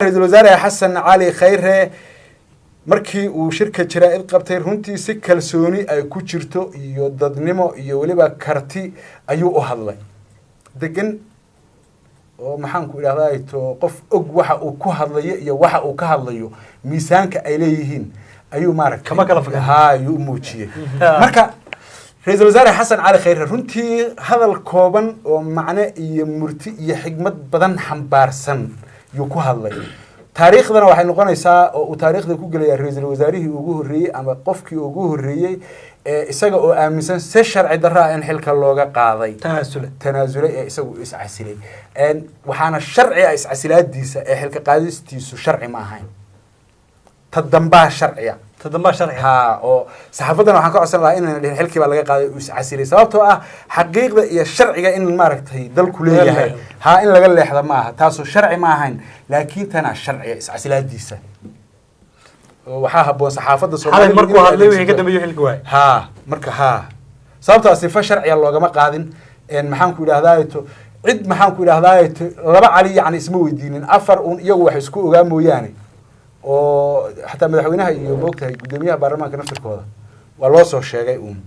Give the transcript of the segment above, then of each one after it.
Ra-iisul wasaare Xasan Cali Khayre markii uu shirka jaraa'id qabtay, runtii si kalsooni ay ku jirto iyo dadnimo iyo weliba karti ayuu u hadlay, degan oo maxaanku idhahdaa to qof og waxa uu ku hadlayo iyo waxa uu ka hadlayo miisaanka ay leeyihiin ayuu maaragtay Kama kala fogaan. Haa, ayuu u muujiyey. Marka ra-iisul wasaare Xasan Cali Khayre runtii hadal kooban oo macne iyo murti iyo xigmad badan xambaarsan yuu ku hadlay. Taariikhdana waxay noqonaysaa oo uu taariikhda ku gelaya ra-iisul wasaarihii ugu horreeyey ama qofkii ugu horreeyey ee isaga oo aaminsan si sharci darro ah in xilka looga qaaday tanaasule tanaasulay ee isagu iscasilay. Waxaana sharci ah iscasilaadiisa ee xilka qaadistiisu sharci ma ahayn, ta dambaa sharciya. Toddoba sharci. Ha, oo saxaafaddana waxaan ka codsan lahaa inayna dhihin xilkii baa laga qaaday uu iscasilay, sababtoo ah xaqiiqda iyo sharciga in maaragtay dalku leeyahay leexdo. Ha, in laga leexda ma aha, taasoo sharci ma ahayn, laakiin tanaa sharciga iscasilaadiisa. Oo waxaa habboon saxaafadda xalay Soomaalidu markuu inay hadlay wixii ka adeegsato. dambeeyey xilka waay. Ha, marka ha, sababtaa sifa sharciga loogama qaadin. Maxaan ku idhahdaa to cid, maxaan ku idhahdaa to laba cali yacni isma weydiinin, afar uun iyagu wax isku ogaa mooyaane, oo xataa madaxweynaha iyo moogtahay guddoomiyaha baarlamaanka naftirkooda waa loo soo sheegay uun.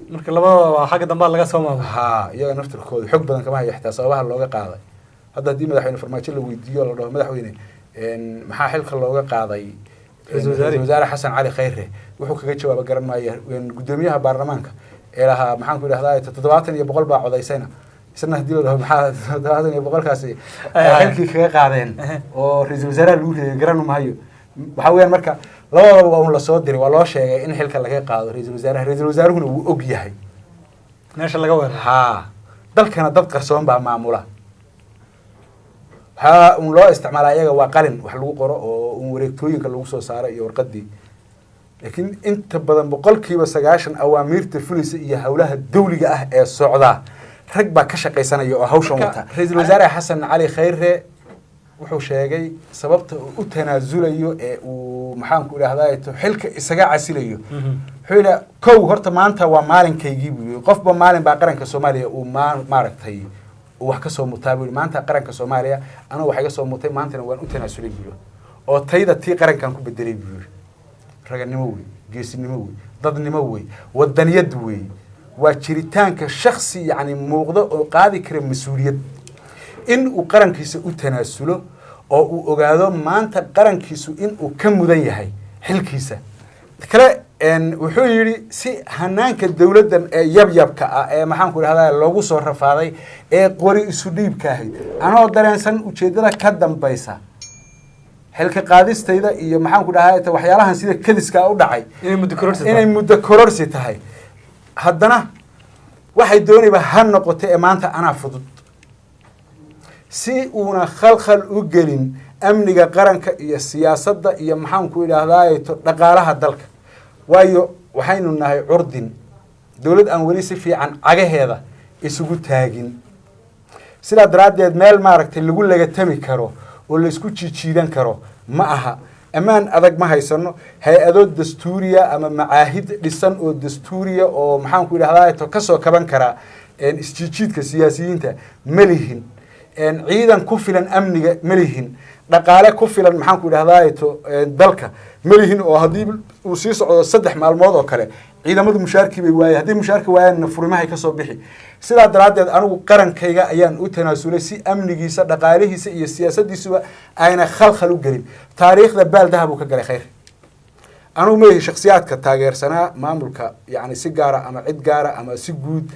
Marka labadaba waa xagga dambaa laga soo maamul. Ha, iyaga naftirkooda xog badan kama hayo xitaa sababaha looga qaaday. Hadda haddii madaxweyne Farmaajo la weydiiyo, la dhaho madaxweyne, maxaa xilka looga qaaday Ra'iisul wasaare? Ra'iisul wasaare Xasan Cali Khayre, wuxuu kaga jawaaba garan maayo. Guddoomiyaha baarlamaanka ee lahaa maxaan ku idhahdaa 70 iyo 100 baa codaysayna, isna haddii la dhaho maxaa 70 iyo 100-kaasi Ay, ay. xilkii kaga qaadeen oo ra-iisul wasaaraha lagu reeyay, garan maayo. Waxaa weeyaan marka labadaba waa un lasoo diray, waa loo sheegay in xilka laga qaado ra-iisul wasaaraha, ra-iisul wasaaruhuna wuu og yahay meesha laga weeraro. Haa, dalkana dad qarsoon baa maamula. Waxaa un loo isticmaalaa iyaga waa qalin wax lagu qoro oo un wareegtooyinka lagu soo saaro iyo warqadii, laakiin inta badan 90% awaamiirta fulisa iyo howlaha dawliga ah ee socda rag baa ka shaqaysanaya oo hawshan wata. Ra-iisul wasaare Xasan Cali Khayre wuxuu sheegay sababta uu u tanaasulayo ee uu maxaanku idhahdaa to xilka isaga casilayo. Wuxuu yidhi, kow, horta maanta waa maalinkaygii buu yidhi. Qofba maalin baa qaranka Soomaaliya uu maaragtay uu wax ka soo mutaa buu yidhi. Maanta qaranka Soomaaliya anugu wax iga soo mutay, maantana waan u tanaasulay buu yidhi, oo tayda tii qarankan ku bedelay buu yidhi. Raganimo wey, geesinimo wey, dadnimo wey, wadaniyad wey, waa jiritaanka shaksi yacni muuqda oo qaadi kara mas-uuliyad in uu qarankiisa u tanaasulo oo uu ogaado maanta qarankiisu in uu ka mudan yahay xilkiisa kale. Wuxuu yidhi si hanaanka dowladdan ee yabyabka ah ee maxaanku idhahdaa loogu soo rafaaday ee qori isu dhiibka ahayd, anoo dareensan ujeeddada ka dambaysa xilka qaadistayda iyo maxaanku dhahaa waxyaalahan sida kadiskaa u dhacay inay muddo kororsi tahay. Inay muddo kororsi tahay, haddana waxay doonayba ha noqoto ee maanta anaa fudud, si uuna khalkhal u gelin amniga qaranka iyo siyaasadda iyo maxaanku idhaahdaa to dhaqaalaha dalka, waayo waxaynu nahay curdin dowlad aan weli si fiican cagaheeda isugu taagin. Sidaa daraaddeed meel maaragtay lagu lagatami karo oo laysku jiijiidan karo ma aha. Ammaan adag ma haysano, hay-ado dastuuriya ama macaahid dhisan oo dastuuriya oo maxaanku idhahdaa to kasoo kaban karaa isjiijiidka siyaasiyiinta ma lihin, ciidan ku filan amniga ma lihin, dhaqaale ku filan maxaanku idhahdaa to dalka ma lihin, oo haddii uu sii socdo 3 maalmood oo kale ciidamadu mushaarkii bay waayeen, haddii mushaarki waayaanna furimahay kasoo bixi. Sidaa daraaddeed anigu qarankayga ayaan u tanaasulay si amnigiisa, dhaqaalihiisa iyo siyaasaddiisuba ayna khalkhal u gelin. Taariikhda baal dahab uu ka galay Khayr. Anigu ma ihi shaksiyaadka taageersanaa maamulka, yacni si gaara ama cid gaara ama si guud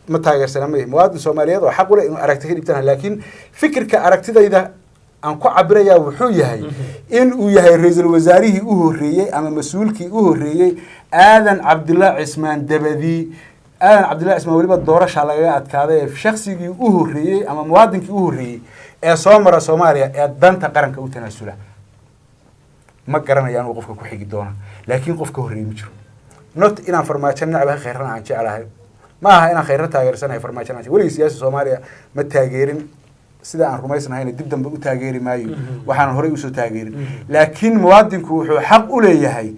ma taageersanaa, ma ihi. Muwaadin Soomaaliyeed oo xaq u leh inuu aragti ka dhibtana, laakiin fikirka aragtidayda aan ku cabirayaa wuxuu yahay in uu yahay ra-iisul wasaarihii u horreeyey ama mas-uulkii u horreeyey Aadan Cabdullaah Cismaan dabadii. Aadan Cabdullahi Cismaan weliba doorashaa lagaga adkaaday ee shaksigii u horreeyey ama muwaadinkii u horreeyey ee soo mara Soomaaliya ee danta qaranka u tanaasula. Ma garanayo anugu qofka ku xigi doona, laakiin qof ka horreeyey ma jiro. Not inaan Farmaajo necbahay, Khayrana aan jeclahay ma aha, inaan Khayra taageersanahay Farmaajo aan weligii siyaasi Soomaaliya ma taageerin, sida aan rumaysnahayna dib dambe u taageeri maayo waxaanan horey usoo taageerin. Laakiin muwaadinku wuxuu xaq u leeyahay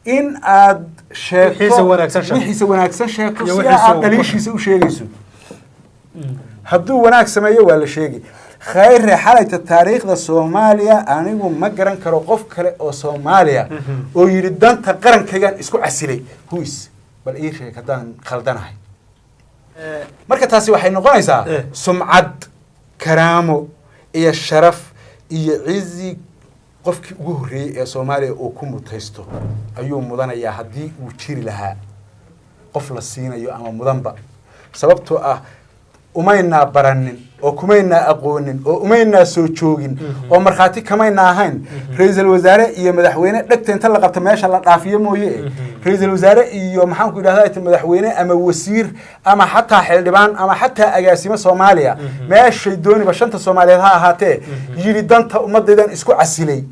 in aad sheegto wixiisa wanaagsan sheegto. Wixiisa wanaagsan sheegto iyo sida wixiisa aad dhaliishiisa u sheegayso. Hadduu wanaag sameeyo waa la sheegi, Khayre xalayta taariikhda Soomaaliya anigu ma garan karo qof kale oo Soomaaliya oo yidhi danta qarankaygaan isku casilay. Huis, bal ii sheeg haddaan khaldanahay. Marka taasi waxay noqonaysaa sumcad, karaamo iyo sharaf iyo cizi qofkii ugu horreeyey ee Soomaaliya uu ku mutaysto ayuu mudanayaa, haddii uu jiri lahaa qof la siinayo ama mudanba, sababtoo ah umaynaa baranin oo kumaynaa aqoonin oo umaynaa soo joogin oo markhaati kamaynaa ahayn ra-iisul wasaare iyo madaxweyne dhegta inta la qabta meesha la dhaafiyo mooye, ra-iisul wasaare iyo maxaanku idhahda madaxweyne ama wasiir ama xataa xildhibaan ama xataa agaasimo Soomaaliya meeshay dooniba shanta Soomaaliyeed ha ahaatee yidhi danta ummadaydan isku casilay.